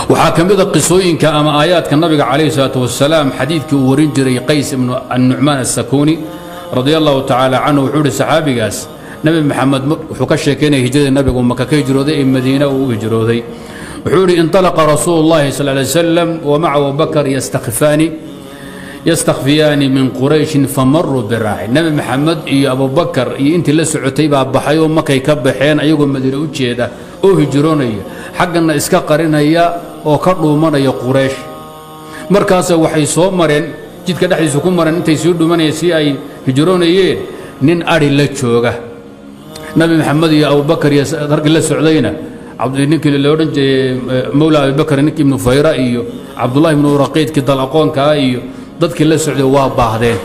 Waxaa ka mid a qisooyinka ama aayaadka nabiga calayhi salaatu wasalaam xadiidkii uu warin jiray Qays ibnu Annucmaan Assakuuni radia Allahu tacaala canhu. Wuxuu ihi saxaabigaas, Nabi Maxamed wuxuu ka sheekaynaya hijradii nabigu Maka ka hijrooday ee Madiine uu u hijrooday. Wuxuu ihi: inطalaqa rasuulu اllahi sal lay slam wa maca Abubakar yastakfiyaani min Qurayshin, famaruu biraaci. Nabi Maxamed iyo Abubakar iyo intii la socotay baa baxay oo Makay ka baxeen ayagoo Madiine u jeeda oo hijroonaya, xaggana iska qarinaya oo ka dhuumanaya Quraysh. Markaase waxay soo mareen, jidka dhexdiisa ku mareen intay sii dhuumanayeen, si ay hijroonayeen, nin adhi la jooga. Nabi Maxamed iyo Abubakar iyo raggii la socdayna, ninkii la odhan jiray mawla Abibakar, ninkii Ibnu Fayra iyo Cabdullahi ibnu Raqiidkii dal aqoonkaa iyo dadkii la socday, waa baahdeen,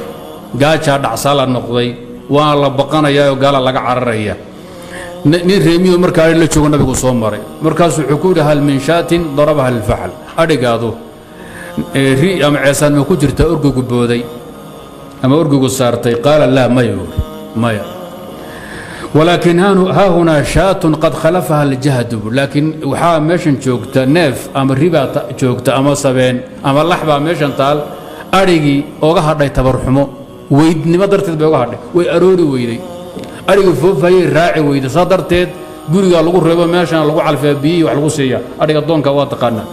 gaajaa dhacsaa la noqday, waana la baqanayaa oo gaala laga cararaya. Nin reemiyo markaa adhi la joogo nabigu soo maray. Markaasuu wuxuu ku yidhi: hal min shaatin darabaha alfaxal? Adhigaadu ri ama ceesaan ma ku jirta orgigu booday ama orgigu saartay? Qaala: laa, maya buuri, maya. Walaakin haa hunaa shaatun qad khalafaha aljahdu. Laakiin waxaa meeshan joogta neef ama ribaa joogta ama sabeen ama lax baa meeshan taal, adhigii oga hadhay tabarxumo, weydnimo darteed bay oga hadhay, way aroori weyday, adhigii foofayay raaci weyday, saa darteed gurigaa lagu reebo, meeshana lagu calfiyaa, biyihii wax lagu siiya. Adhiga doonka waa taqaanaa.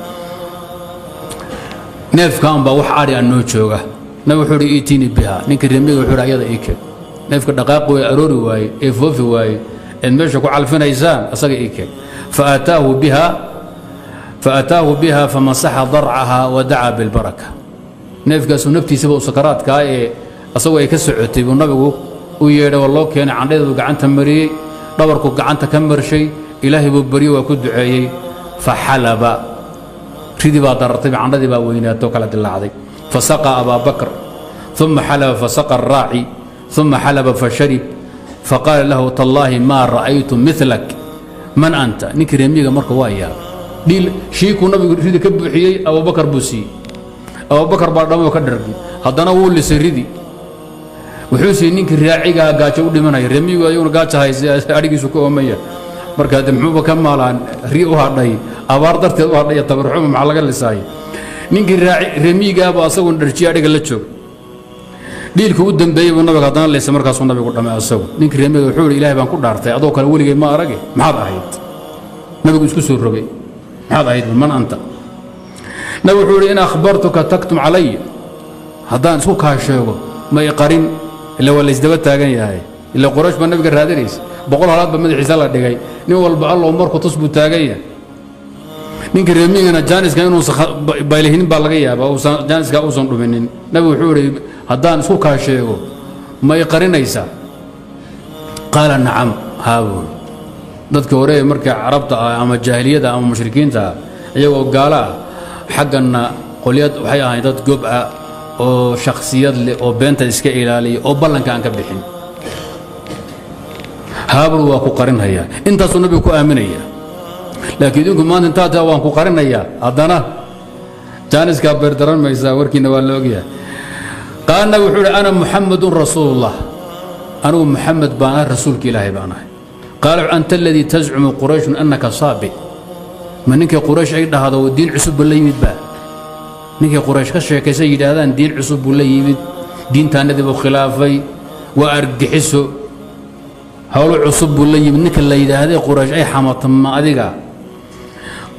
Neefkan baa wax adhi a noo jooga. Nabi wuxuu uhi: iitiini biha. Ninka remiga wuxuu hi: ayada ii keen, neefka dhaqaaqi waye, aroori waaye ee foofi waaye eed meesha ku calfinaysaan, asaga ii keen. Faataahu biha, famasaxa darcaha wa dacaa bilbaraka. Neefkaasuu naftiisaba u sakaraadkaa ee asagoo ay ka socotay buu nabigu u yeedhay oo loo keenay. Candhadeedu gacanta mariyey, dhabarku gacanta ka marshay, Ilaahay buu baryo, waa ku duceeyey. Faxalaba, ridii baa darartay, candhadii baa weynaatoo kala dilaacday. Fasaqa abaa Bakr, uma xalaba, fasaqa araaci, uma xalaba fasharib. Faqaala lahu: tallaahi maa ra'aytu milak, man anta? Ninkii reemiga marka waa yaab dhiil shiikuu nabigu ridi ka buuxiyey, Abubakar buu siiyey, Abubakar baa dhammoo ka dhargi, haddana wuu lisay ridi, wuxuu siiyey ninkii raacigaa gaajo u dhimanaya. Reemigu ayaguna gaajo haysa, adhigiisu ka oomaya. Marka de muxuuba ka maalaan ri u hadhay, abaar darteed u hadhay iyo tabarxuma, maxaa laga lisaay? Ninkii reemigaaba asaguna dharjiye, adhiga la joog. Dhiilka u dambeeyey buu nabiga haddana lisay, markaasuu nabigu dhamay asagu. Ninkii reemiga wuxuu yidhi: Ilahay baan ku dhaartay, adoo kale weligay ma arage, maxaad ahayd? Nabigu isku soo rogay: maxaad ahayd? Man anta? Nabi wuxuu yidhi: in akhbartuka taktum calaya? Haddaan isku kaa sheego ma i qarin? Ila waa laysdaba taagan yahay, ila Quraysh baa nabiga raadinaysa, 100 halaad ba madaxiisa la dhigay, nin walba Allow marku tus buu taagan yahay. Ninka reemigana jaaniska inuusan baylihinin baa laga yaabaa, uusan jaaniska uusan dhuminin. Nabigu wuxuu yidhi: haddaan isku kaa sheego ma i qarinaysaa? Qaala: nacam, haa buuri. Dadka hore marka carabta ah ama jaahiliyada ama mushrikiinta ah, iyagoo gaalo ah, xagganna qolyad waxay ahayn dad gob ah oo shakhsiyad leh oo beenta iska ilaaliya oo ballanka aan ka bixin. Haabur, waa ku qarinhayaa. Intaasuu nabigu ku aaminaya. Laakiin idinku maanta intaa taa waan ku qarinayaa, haddana jaaniskaa beerdaran maysaa, warkiina waa la ogyahay. Qaala, nabi wuxuu uhi: ana Muxamadun rasuulullah, anigu Muxamed baan ahay, rasuulka Ilaahay baan ahay. Qaala: anta aladii tascumu Qurayshun annaka saabi? Ma ninkii Quraysh ay dhahdo diin cusub buu la yimid baa? Ninkii Quraysh ka sheekaysay yidhaahdaan diin cusub buu la yimid, diintaanadii buu khilaafay, waa argixiso, howlo cusub buu la yimid, ninka la yidhaahday Quraysh ay xamato, ma adiga?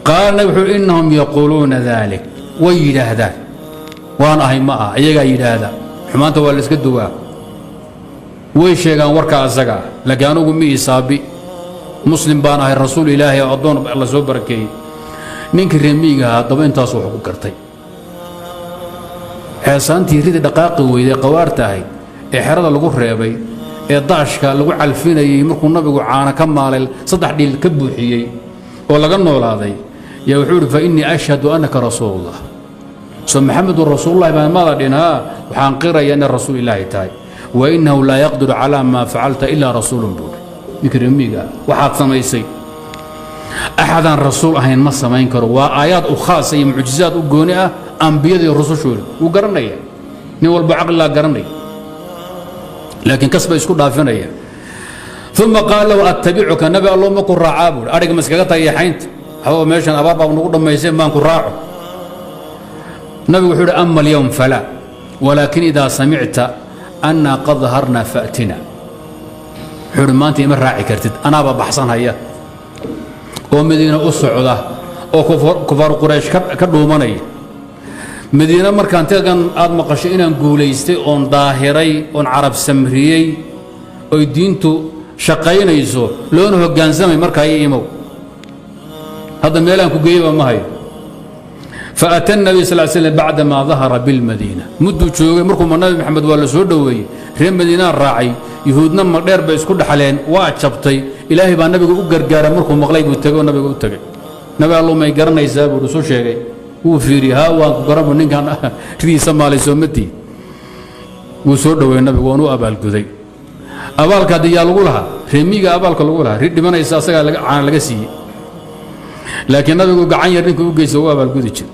Qaala, nabi wuxuu: innahum yaquuluuna dalik, way yidhaahdaan. Waan ahay ma ah, iyagaa yidhaahda, xumaanta waa la iska duwaa, way sheegaan warka asaga, laakiin anugu mi isaabi, muslim baan ahay, rasuul Ilaahay oo addoon la soo barakeeyey. Ninkii reemiigaha haddaba intaasu wax ku gartay. Xeesaantii ridi dhaqaaqi weyday, qawaarta ahayd ee xerada lagu reebay ee daashka lagu calfinayey, markuu nabigu caana ka maalay, 3 dhiil ka buuxiyey oo laga noolaaday, yaa wuxuu ihi: fa innii ashhadu annaka rasuulullah. So Maxamedun rasuululahi baa maada dhin? Haa, waxaan qiraya inay rasuul Ilaahi tahay. Wa innahu laa yaqdiru calaa maa facalta ilaa rasuulun, buuri ninka reemiiga. Waxaad samaysay axadaan rasuul ahayn ma samayn karo. Waa aayaad u khaasa iyo mucjizaad u gooni ah ambiyada iyo rusushooda. Wuu garanaya, nin walba caqlilaa garanaya, laakiin kas bay isku dhaafinaya. Uma qaal lahu: attabicuka, nabi Allo, ma ku raacaa? Buuri. Adhiga ma iskaga tagay xaynta? Waxba meeshan abaar baa nagu dhammaysay, maan ku raaco. Nabigu wuxuu yidhi: ama alyowm falaa, walaakin idaa samicta annaa qad daharna faatina. Wuxuu yidhi: maanta ima raaci kartid, anaaba baxsanhaya oo Madiine u socda oo kufaar Quraysh ka dhuumanaya. Madiine markaan tegan aad maqasho inaan guulaystay oon daahiray oon carab samriyey oy diintu shaqaynayso loona hoggaansamay, markaa ii imow. Hadda meelaan ku geeyaba ma hayo. Faata الnabiy sal slam bacdama dahara bilmadiina. Mudduu joogay markuuma Nabi Maxamed waa la soo dhoweeyey, reer Madiinaa raacay, yuhuudna magdheer bay isku dhaxleen, waa jabtay. Ilaahay baa nabiga u gargaara. Markuu maqlay buu tegey oo nabiga u tegey. Nabi Allow, may garanaysaa? Buu isu sheegay. Wuu fiiriyey. Haa, waan ku garan bu, ninkan ridiisa maalay soomatii. Wuu soo dhoweeyey nabigu, waan u abaalguday. Abaalka haddi yaa lagu lahaa? Reemiga abaalka lagu lahaa, ri dhimanaysa asagaa caana laga siiyey, laakiin nabigu gacan yar ninka u geysta u abaalgudi jir.